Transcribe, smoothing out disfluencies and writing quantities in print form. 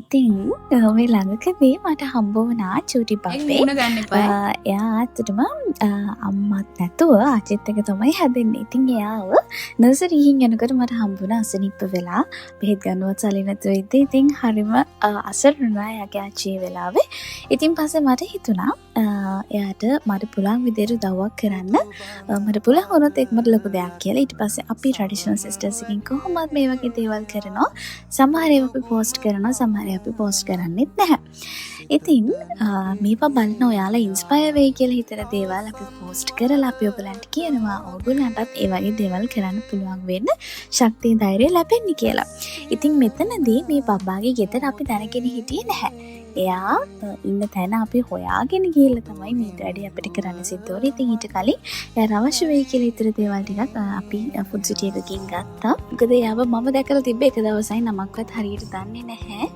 ඉතින් මේ ළඟකදී මට හම්බ වුණා චූටි බබේ. මූණ ගන්න එපා. එයා ඇත්තටම අම්මත් නැතුව ආච්චිත් එක්ක තමයි හැදෙන්නේ. ඉතින් එයාව නර්සරි ගිහින් යනකොට මට හම්බුණා අසනීප වෙලා, බෙහෙත් ගන්නවත් සල්ලි නැතුව ඉද්දි. ඉතින් හරිම අසරණ වුණා එයාගේ ආච්චි ඒ වෙලාවේ. ඉතින් පස්සේ මට හිතුණා එයාට මට පුළුවන් විදියට උදව්වක් කරන්න. මට පුළුවන් වුණොත් ඒක මට ලොකු දෙයක් කියලා. ඊට පස්සේ අපි ට්‍රැඩිෂනල් සිස්ටර්ස් එකකින් කොහොමත් මේ වගේ දේවල් කරනවා. සමහර ඒවා අපි පෝස්ට් කරනවා, සමහර ඒවා අපි පෝස්ට් කරන්නෙත් නැහැ. ඉතින් මේවා බලන ඔයාලා ඉන්ස්පයර් වෙයි කියලා හිතන දේවල් අපි පෝස්ට් කරලා අපි ඔයගලන්ට කියනවා ඕගොල්ලන්ටත් ඒ වගේ දේවල් කරන්න පුළුවන් වෙන්න ශක්තිය ධෛර්යය ලැබෙන්න කියලා. ඉතින් මෙතනදී මේ බබාගේ ගෙදර අපි දැනගෙන හිටියේ නැහැ. එයා ඉන්න තැන අපි හොයාගෙන ගිහිල්ලා තමයි මේ වැඩේ අපිට කරන්න සිද්ධ වුණේ. ඉතින් ඊට කලින් එයාට අවශ්‍ය වෙයි කියලා ඉතුරු දේවල් ටිකක් අපි ෆුඩ් සිටි එකකින් ගත්තා. මොකද එයාව මම දැකලා තිබ්බ එක දවසයි, නමක්වත් හරියට දන්නේ නැහැ.